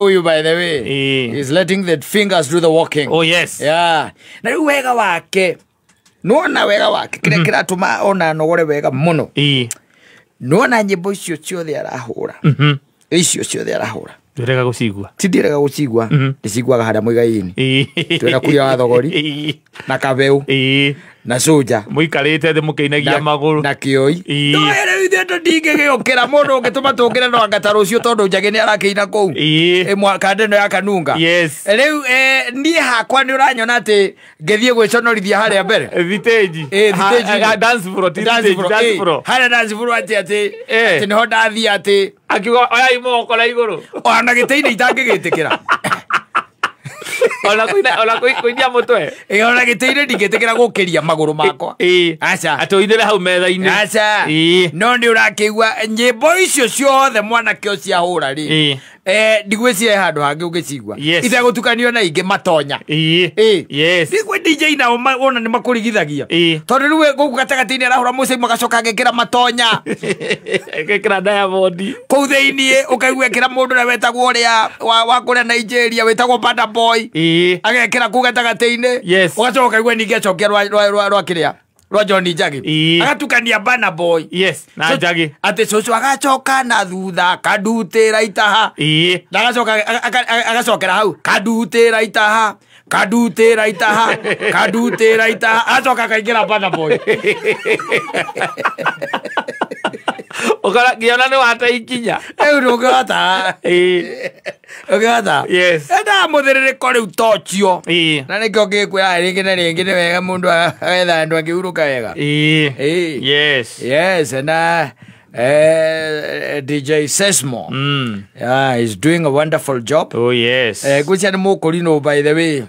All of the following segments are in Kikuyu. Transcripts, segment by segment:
Huyu, by the way, Ĩĩ. is letting the fingers do the walking. Oh yes. Yeah. Na rĩu wega wake, nona wega wake kĩrĩa kĩratũma ona nogore wega mũno, nona nyĩmbo icio ciothe arahũra, icio ciothe arahũra, Ndwĩrega gũcigua. Ti ndirega gũcigua, ndĩciguaga harĩa mũigai-inĩ twĩna kuria wa thogori na kabeu na cũnja. Mũikarĩte thĩ mũkĩinagia magũrũ. Na kĩoi. Rĩu ithuĩ tũtingĩgĩũkĩra, mũndũ ũngĩtũma tũngĩre no anga ta rũciũ, tondũ njagĩ nĩ arakĩina kũu. Kanda ĩno ya kanunga. Rĩu niĩ hakwa nĩ ũranyona atĩ ngĩthiĩ gwĩconorithia harĩa mbere. Thitĩnji. Thitĩnji. Dance floor, ti Dance thitĩnji, floor, dance floor. Harĩa dance floor atĩ atĩ atĩ nĩho ndathiĩ atĩ Akiuga oyai moko na igũrũ. Ona gĩtĩ-inĩ itangĩgĩtĩkĩra. Ona kũina, ona kũinia mũtwe. Ona gĩtĩ-inĩ ndingĩtĩkĩra gũkĩria magũrũ makwa. Aca. Atĩ ũinĩre hau metha-inĩ. Aca. No nĩ ũrakĩigua nyĩmbo icio ciothe mwanake ũcio ahũra rĩ, ndigwĩciria he handũ hangĩ ũngĩcigua itegũtukanio na ingĩ matonya. Ndigwe DJ nao wona nĩ makũrigithagia, tondũ rĩu gũkũ gatagatĩ-inĩ arahũra mũcai, magacoka agekĩra matonya. Agekĩra Diamond. Kũu thĩiniĩ ũkaigua ekĩra mũndũ ũrĩa wetagwo ũrĩa wa kũrĩa Nigeria wĩtagwo Burna Boy. Agekĩra kũu gatagatĩ-inĩ. Ũgacoka ũkaigua ningĩ acokia rwa kĩrĩa rwa John Njagi. Agatukania Burna Boy. Yes, na Njagi. Atĩ cũcũ agacoka na thutha kandutĩra itaha. Na agacoka agacokera hau kandutĩra itaha, kandutĩra itaha, kandutĩra itaha, agacoka akaingĩra Burna Boy. Ũkora ngĩona nĩ wate ikinya. Rĩu ndũngĩhota. Ũngĩhota. Endaga mũthĩrĩrĩko rĩu tocio. Na nĩkĩo ngĩkwĩra rĩngĩ na rĩngĩ nĩ wega mũndũ agetha andũ angĩhurũka wega. Yes, na DJ Sesmo. Yeah, he's doing a wonderful job. Oh yes. Ngwĩciria nĩ mũkũrinũ, by the way.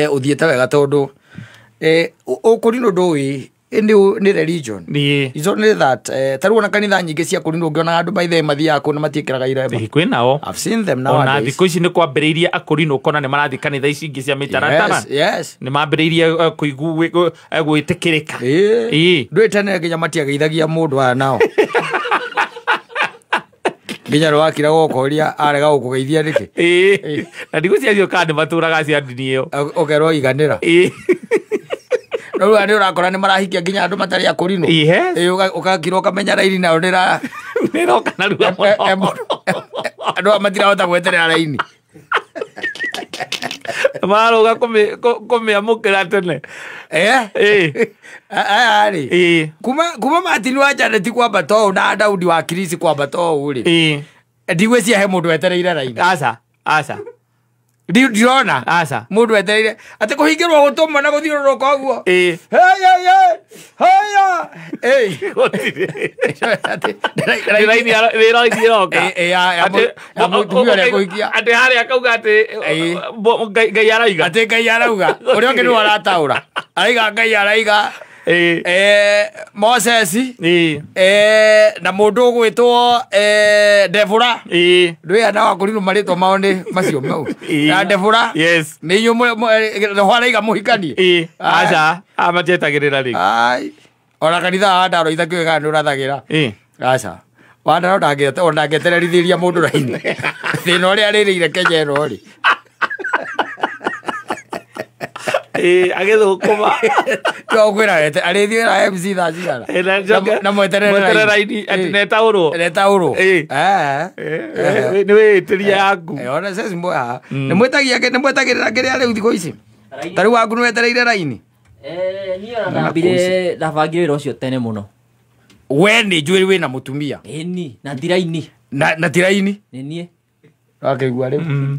Ũthiĩte wega tondũ ũkũrinũ ndũĩ nĩ religion. It's only that ta rĩu ona kanitha nyingĩ cia kũrinũ ũngĩona andũ, by the way, mathiaga kũu na matiĩkĩraga iremba. Ĩĩ, kwĩ nao. I've seen them Ona nowadays. thikũ ici nĩ kwambĩrĩirie akũrinũ ũkona nĩ marathiĩ kanitha ici ingĩ cia mĩtaratara. Nĩ mambĩrĩirie kũigu gwĩtĩkĩrĩka. Ndũĩ tene nginya matiageithagia mũndũ aya nao. Nginya rwakira gũkũria arega gũkũgeithia nĩkĩ? Na ndigũciario kana nĩ matũraga cia ndini ĩyo. Ũkerwo iganĩra. No rĩu nĩ ũrakora nĩ marahikia nginya andũ matarĩ akũrinũ. Ũgakira ũkamenya raini nayo nĩra Nĩroka narua mũno. Andũ aya matirahota gweterera raini. Mararũga kũmĩamũkĩra tene. Aya rĩ. Kuma Martin wa Janet kwambata ũũ na Daudi wa Kirisi kwambata ũũ rĩ. Ndigwĩciria he mũndũ wetereire raini. Aca. Aca. Ndirona. Aca. Mũndũ wetereire atĩ kũhingĩrwo gũtũmwo na gũthiũrũrũka ũguo. Heya ye. Heya. Gũtirĩ. Atĩ Nĩ raini nĩ raini ĩroka. Ya ya mũtumia ũrĩa kũhikia. Atĩ harĩa akauga atĩ Ngai arauga. Atĩ Ngai arauga. Ũrĩa ũngĩ nĩwe arataũra. Araiga Ngai araiga. Moses. Na mũndũ ũgwĩtwo Deborah. Ndũĩ ana wakũrinũ marĩtwa mao nĩ macio mau. Na Deborah. Nĩ inyuĩ roho araiga mũhikanie. Aca, matietagĩrĩra rĩngĩ. Ai. Ona kanitha wa Ndaro itakĩũĩ kana nĩ ũrathagĩra. Aca. Wandaro ona ndangĩetererithĩria mũndũ raini. Thĩna ũrĩa arĩrĩire Kenya ĩno rĩ. Agĩthũkũma. Tũkwĩra arĩthiĩra MC thaa cigana. Na njoke Na mweterere mweterere raini. raini atĩ netaũrwo. Netaũrwo. Nĩ wĩĩtĩria yaku. Ona sasa mboya. Nĩ mwĩtagia nĩ mwetagĩrĩra kĩrĩa rĩu thikũ ici. Ta rĩu waku nĩ wetereire raini. Niĩ ona ndambire ndabangire wĩra ũcio tene mũno. We nĩ njũĩ wĩna mũtumia. Ĩni, na ti raini. Na ti raini. Nĩ niĩ. Wakĩigua rĩu.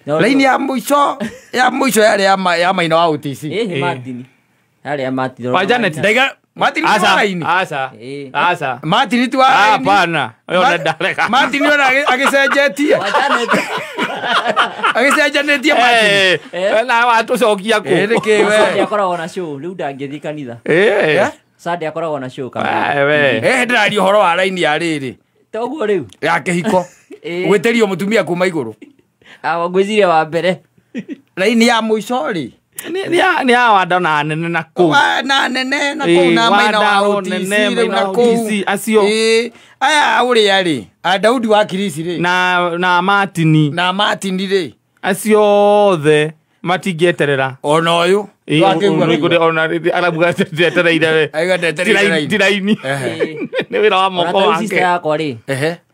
No, Raini ya mũico ya mũico yarĩ ya maina wa OTC. Ĩhĩ, Martin. Yarĩ ya Martin. Wa Janet. Ndaiga Martin ti wa Aca. raini. Aca. Aca. Martin ti wa raini. Hapana. Ũyũ nĩ ndarega. Martin ona agĩcenjetie. Wa Janet. Agĩcenjanĩtie Martin. Na watũcokia kũ? Nĩkĩ we? Sunday akoragwo na show, rĩu ndangĩthiĩ kanitha. Sunday akoragwo na show kamwe. We. Ndĩraria ũhoro wa raini ya rĩrĩ. Toguo rĩu. Ya kĩhiko. Gwĩtĩrio mũtumia kuma igũrũ. Awa ngwĩciria wa mbere. Raini ya mũico rĩ. Nĩ awanda na nene na kũu. Na nene na kũu na maina wa OTC rĩu na kũu. Acio. Aya ũrĩa rĩ, a Daudi wa Kirisi rĩ. Na Martini. Na Martini rĩ. Acio othe matingĩeterera. Ona ũyũ. Ona arabuga ndetereire we. Aiga ndetereire. Tiraini. Nĩ wĩra wa moko wake. Ona sister yakwa rĩ.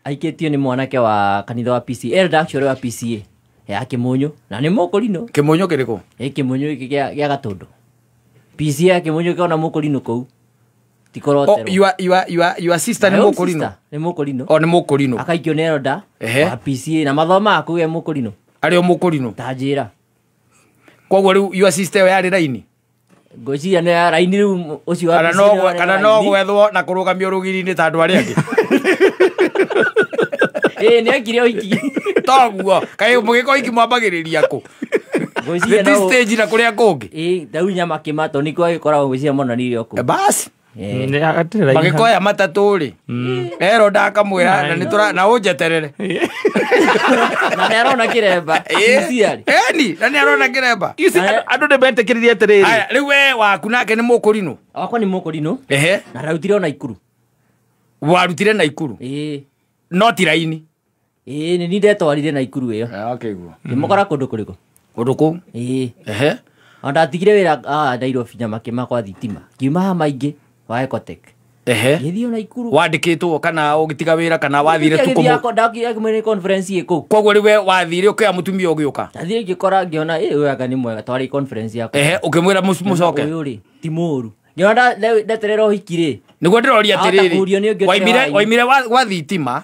Aikĩtio nĩ mwanake wa kanitha wa PCA, elder actually wa PCA. Ya Kimunyu na nĩ mũkũrinũ. Kimunyu kĩrĩkũ? Kimunyu gĩkĩ gĩa Gatũndũ. PCA ya Kimunyu kĩona mũkũrinũ kũu. Ti kũroterwo. Your sister nĩ mũkũrinũ? Nĩ mũkũrinũ. O nĩ mũkũrinũ. Akaikio nĩ elder wa PCA na mathomaga kũu e mũkũrinũ. Arĩ o mũkũrinũ? Ta njĩra. Koguo rĩu your sister ĩyo yarĩ raini? Ngwĩciria nĩ ya raini rĩu ũcio wa PCA. Kana no gwethwo na kũrũgamio rũgiri-inĩ ta andũ arĩa angĩ. Nĩ ekire ũhiki. Toguo kaĩ mũgĩka ũhiki mwambagĩrĩria kũ? Ngwĩciria no stage na kũrĩa kũngĩ. Rĩu nyama kĩmato nĩkuo agĩkoragwo ngwĩciria monanirie kũu. Basi. Magĩkoya matatũ rĩ. Ero ndakamwĩra na nĩtũra na ũnjeterere. Na nĩ arona kĩremba. Eni, na nĩ arona kĩremba. Andũ nĩ metĩkĩririe atĩrĩrĩ. Aya, rĩu we waku nake nĩ mũkũrinũ? Wakwa nĩ mũkũrinũ. Na ndarutire o Naikuru. Warutire Naikuru? No ti raini. Nĩ niĩ ndetwarire Naikuru ĩyo. Akĩigua. Ngĩmũkora kũndũ kũrĩkũ? Kũndũ kũu? Ona ndatigire wĩra Nairobi Nyamakĩma kwa thitima. Ngiuma haha maingĩ wa Ecotech. Ngĩthiĩ Naikuru. Wandĩkĩtwo kana ũgĩtiga wĩra kana wathire tu kũmũ? Ndakire kũmwĩra conference ĩ kũu. Koguo rĩu we wathire ũkĩoya mũtumia ũgĩũka? Ndathire ngĩkora ngĩona ũyũ anga nĩ mwega twarĩ conference yakwa. Ũkĩmwĩra mũcoke? Ũyũ rĩ ti mũũru. Ngĩona ndeterera ũhiki rĩ. Nĩguo ndĩroria atĩrĩrĩ. Waimire gwa thitima.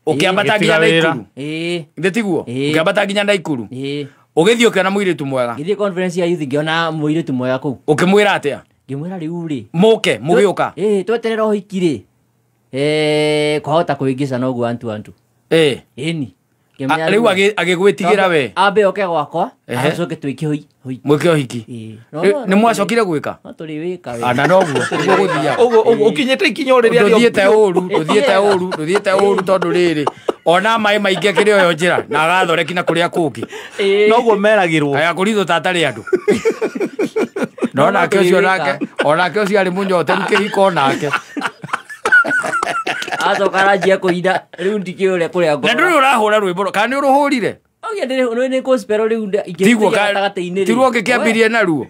Ũkĩambata nginya Naikuru. Githĩ tiguo? Ũkĩambata nginya Naikuru. Ũgĩthiĩ ũkĩona mũirĩtu mwega. Ngĩthiĩ conference ya youth ngĩona mũirĩtu mwega kũu. Ũkĩmwĩra atĩa? Ngĩmwĩra rĩu rĩ. Mũke mũgĩũka. Tweterera ũhiki rĩ. Kwahota kũhĩngĩcana ũguo antu antu. Ĩni. Rĩu agĩgwĩtigĩra we. Ambe oke gwakwa acoke twĩke ũhiki. Mwĩke ũhiki. Nĩ mwacokire gwĩka? No tũrĩ wĩka. Na noguo nĩguo gũthiaga. Ũguo ũkinyĩte ikinya o rĩrĩa ndũthiĩte ũru, ndũthiĩte ũru, ndũthiĩte ũru tondũ rĩrĩ ona maĩ maingĩ akĩrĩ oyo njĩra na agathoreki na kũrĩa kũngĩ. Noguo meragĩrwo. Aya kũrithũ ta atarĩ andũ. No nake ũcio nake onake ũcio arĩ mũnyoteru kĩhiko onake. Acoka aranjia kũina rĩu ndikĩũĩ ũrĩa kũrĩa ngorora. Na ndũrĩ ũrahũra rwĩmbo kana nĩ ũrũhũrire? Nĩ gospel rĩu ingĩtiga gatagatĩ-inĩ rĩ. Tiguo ngĩkĩambirie naruo?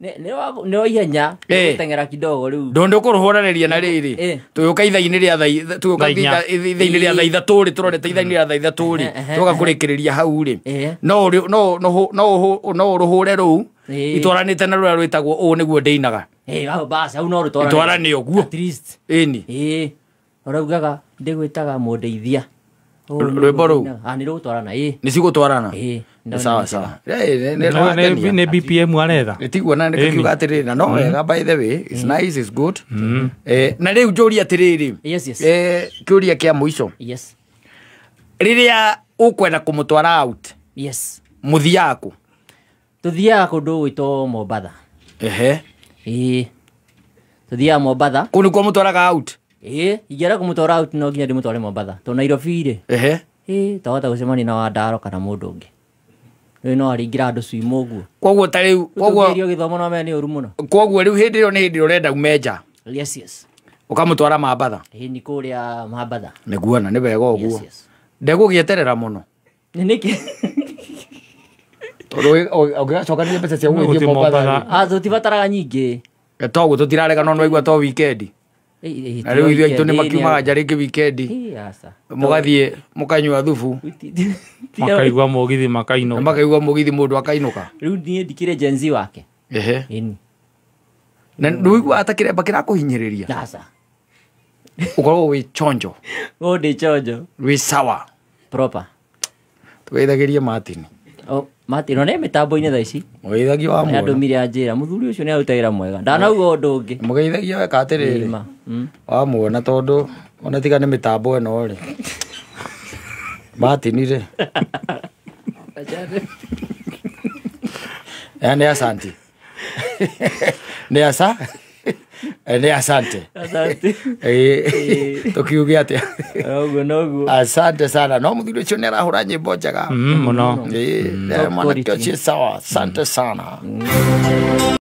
Nĩ wa ihenya gũteng'era kidogo rĩu. Ndũndũ kũrũhũranĩria na rĩrĩ tũgĩũka ithaa-inĩ rĩa thaa tũgĩũka ithaa-inĩ rĩa thaa ithatũ rĩ tũrorete ithaa-inĩ rĩa thaa ithatũ rĩ tũgoka kũrĩkĩrĩria hau rĩ no ũrũhũre rũu itwaranĩte na rũrĩa rwĩtagwo ũũ nĩguo ndĩinaga. Basi hau no rũtwarane. Itwarane ũguo. At least. Ĩni. Ũraugaga ndĩgwĩtaga mũndeithia. Rwĩmbo rũu? Nĩ rũgũtwarana. Nĩ cigũtwarana? Sawa sawa. Nĩ BPM aretha. Tiguo na nĩkiuga atĩrĩrĩ na no wega by the way it's nice it's good. Na rĩu njũrie atĩrĩrĩ. Yes yes. Kĩũria kĩa mũico. Yes. Rĩrĩa ũkwenda kũmũtwara out. Yes. Mũthiaga kũ? Tũthiaga kũndũ gwĩtwo Mombatha. Tũthiaga Mombatha. Kũu nĩkuo mũtwaraga out? Ingĩenda kũmũtwara out no nginya ndĩmũtware Mombatha. Tondũ Nairobi rĩ. Twahota gũcemania na Wandaro kana mũndũ ũngĩ. Rĩu no aringĩra andũ swim ũguo. Koguo ta rĩu koguo gĩthomo no mene nĩ ũru mũno. Koguo rĩu hĩndĩ ĩyo nĩ hĩndĩ ũrenda ume nja. Yes yes. Ũkamũtwara Mambatha. Nĩ kũrĩa Mambatha. Nĩguona nĩ wega ũguo. Ndegũgĩeterera mũno. Nĩ nĩkĩ? Tondũ ũngĩgacokanĩria mbeca cia gũgĩthiĩ Mombatha. Tũtibataraga nyingĩ. Toguo tũtirarega no nĩwaigua to weekend. Na rĩu ithuĩ aitũ nĩ makiumaga nja rĩngĩ weekend. Mũgathiĩ mũkanyua thubu. Makaigua mũgithi makainũka. Makaigua mũgithi mũndũ akainũka. Rĩu niĩ ndikĩrĩ Gen Z wake. Na ndũiguaga ta kĩremba kĩrakũhinyĩrĩria? Aca. Ũkoragwo wĩ chonjo. Ũũ ndĩ chonjo. Wĩ sawa. Proper. Tũgeithagĩrie Martin. Martin ona mĩtambo-inĩ thaa ici. Mũgeithagia wa muona. Nĩandũmire anjĩra mũthuri ũcio nĩarutagĩra mwega. Ndanauga ũndũ ũngĩ. Mũgeithagia weka atĩrĩrĩ. Wa muona tondũ ona tiga nĩ mĩtambo ĩno rĩ. Martin rĩ. Nĩ asanti. Nĩ asa. Nĩ asante. Asante. Tukiuge atia? Ũguo noguo. Asante sana. No muthuri ũcio nĩ arahũra nyĩmbo njega. Mũno. Mwanake ũcio sawa. Asante sana.